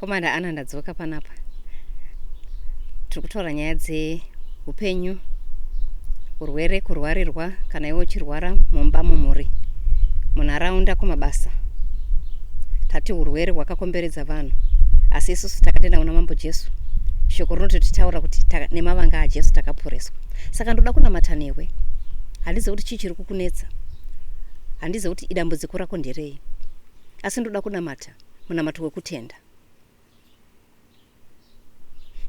Komana Ana ndadzoka panapa. Tiri kutaura nyaya dzeupenyu, urwere, kurwarirwa kana iwe uchirwara mumba mumhuri, munharaunda kumabasa. Tati urwere hwakakomberedza vanhu asi isusu takatenda kuna Mambo Jesu. Shoko rinototitaura kuti nemavanga aJesu takaporeswa. Saka ndoda kunamata newe. Handizive kuti chii chiri kukunetsa. Handizive kuti idambudziko rako nderei. Asi ndoda kunamata munamato wekutenda.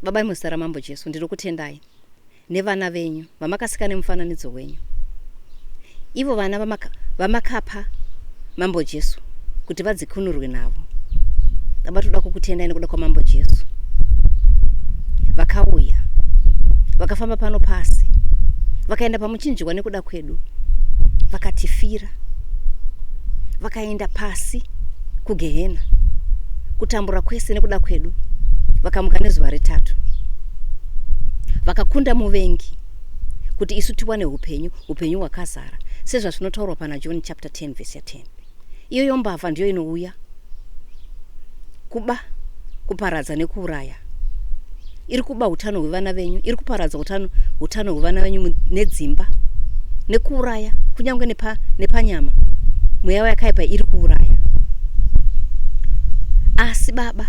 Baba muzita raMambo Jesu ndinokutendai nevana venyu vamakasika nemufananidzo wenyu. Ivo vana vamakapa Mambo Jesu kuti vadzikunurwe navo. Baba toda kukutendai nekuda kwaMambo Jesu. Vakauya vakafamba pano pasi vakaenda pamuchinjikwa nekuda kwedu vakatifira vakaenda pasi kugehena kutambura kwese nekuda kwedu vakamuka nezuva retatu vakakunda muvengi kuti isu tiwane upenyu upenyu hwakazara sezvazvinotaurwa pana John chapter 10 verse ya 10 iyoyo mbavha ndiyo inouya kuba kuparadza nekuuraya iri kuba utano hwevana venyu iri kuparadza utano utano hwevana venyu nedzimba nekuuraya kunyange nepa, nepanyama mweya yakaipa iri kuuraya asi baba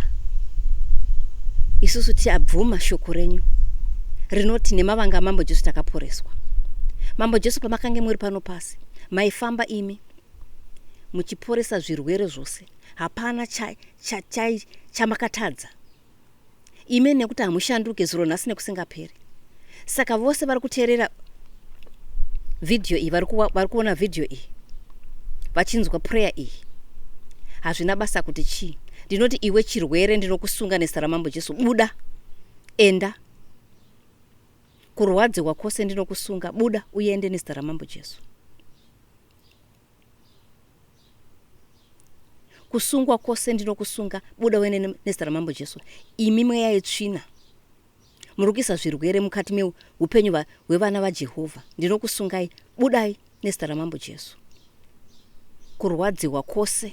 isusu tiabvuma shoko renyu rinoti nemavanga amambo jesu takaporeswa mambo jesu pamakange muri pano pasi maifamba imi muchiporesa zvirwere zvose hapana chamakatadza imi nekuti hamushanduke zuro nhasi nekusingaperi saka vose vari kuteerera vhidhiyo iyi vari kuona vhidhiyo iyi vachinzwa prayer iyi hazvina basa kuti chii ndinoti iwe chirwere ndinokusunga nezita ramambo jesu buda enda kurwadziwa kwose ndinokusunga buda uende nezita ramambo jesu Kusungwa kwose ndinokusunga, buda uende nezita raMambo Jesu. Imi mweya yetsvina, muri kuisa zvirwere mukati meupenyu hwevana vaJehovha. Ndinokusungai, budai nezita raMambo Jesu. Kurwadziwa kwose,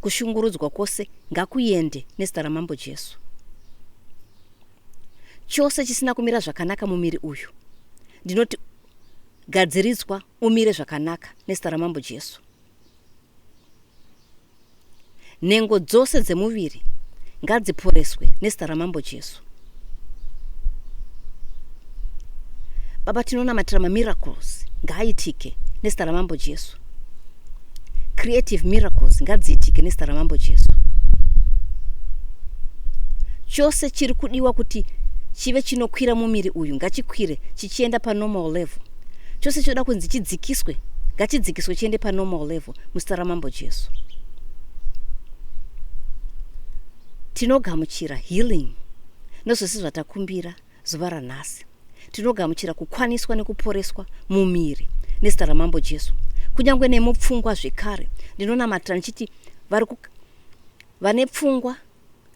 kushungurudzwa kwose ngakuende nezita raMambo Jesu. Chose chisina kumira zvakanaka mumiri uyu, ndinoti gadziridzwa umire zvakanaka nezita raMambo Jesu. Nhengo dzose dzemuviri ngadziporeswe nezita raMambo Jesu. Baba tinonamatira mamiracles ngaaitike nezita raMambo Jesu. Creative miracles ngadziitike nezita raMambo Jesu. Chose chiri kudiwa kuti chive chinokwira mumiri uyu ngachikwire chichienda panormal level. Chose choda kunzi chidzikiswe ngachidzikiswe chiende panormal level muzita ramambo Jesu. Tinogamuchira healing nezvose zvatakumbira zuva ranhasi. Tinogamuchira kukwaniswa nekuporeswa mumiri nezita ramambo Jesu. Kunyange nemupfungwa zvekare ndinonamatira ndichiti vari vane pfungwa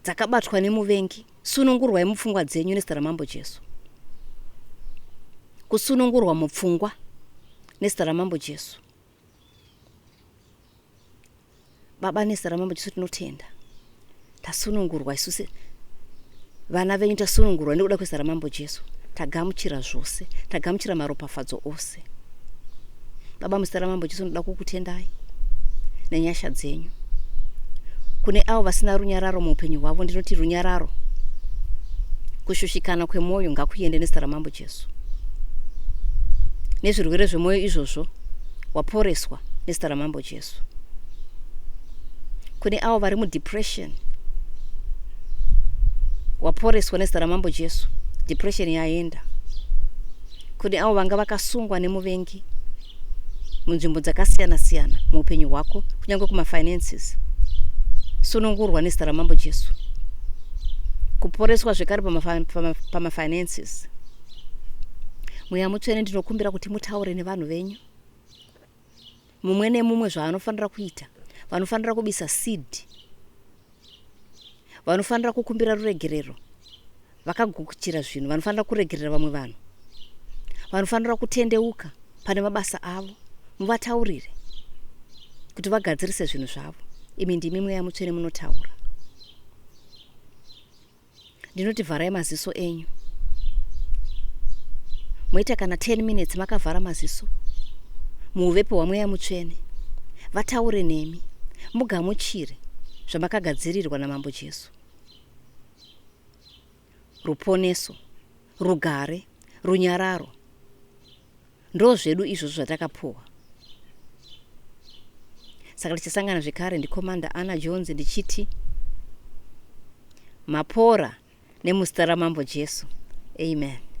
dzakabatwa nemuvengi sunungurwai mupfungwa dzenyu nezita ramambo Jesu. Kusunungurwa mupfungwa nezita ramambo Jesu. Baba nezita ramambo Jesu tinotenda. Tasunungurwa isu vana venyu tasunungurwa nekuda kwezita ramambo Jesu. Tagamuchira zvose, tagamuchira maropafadzo ose. Baba muzita ramambo Jesu ndoda kukutendai nenyasha dzenyu. Kune avo vasina runyararo muupenyu hwavo ndinoti runyararo kushushikana kwemwoyo ngakuende nezita ramambo Jesu. Nezvirwere zvemwoyo izvozvo waporeswa nezita ramambo Jesu. Kune avo vari mudepression waporeswa nezita ramambo Jesu, depression yaenda. Kune avo vanga vakasungwa nemuvengi munzvimbo dzakasiyana siyana muupenyu hwako kunyange kumafinances sunungurwa nezita ramambo Jesu kuporeswa zvekare pamafinances mweya mutsvene ndinokumbira kuti mutaure nevanhu venyu mumwe nemumwe zvaanofanira kuita vanofanira kubisa seed vanofanira kukumbira ruregerero vakagukuchira zvinhu vanofanira kuregerera vamwe vanhu vanofanira kutendeuka pane mabasa avo muvataurire kuti vagadzirise zvinhu zvavo imi ndimi mweya mutsvene munotaura. Ndinoti vharai maziso enyu. Moita kana 10 minutes makavhara maziso. Muuvepo hwaMweya Mutsvene. Vataure nemi. Mugamuchire zvamakagadzirirwa naMambo Jesu. Ruponeso, rugare, runyararo. Ndozvedu izvozvo zvatakapuhwa. Saka tichasangana zvekare ndiCommander Anna Jones ndichiti mapora nemuzita raMambo Jesu. Amen.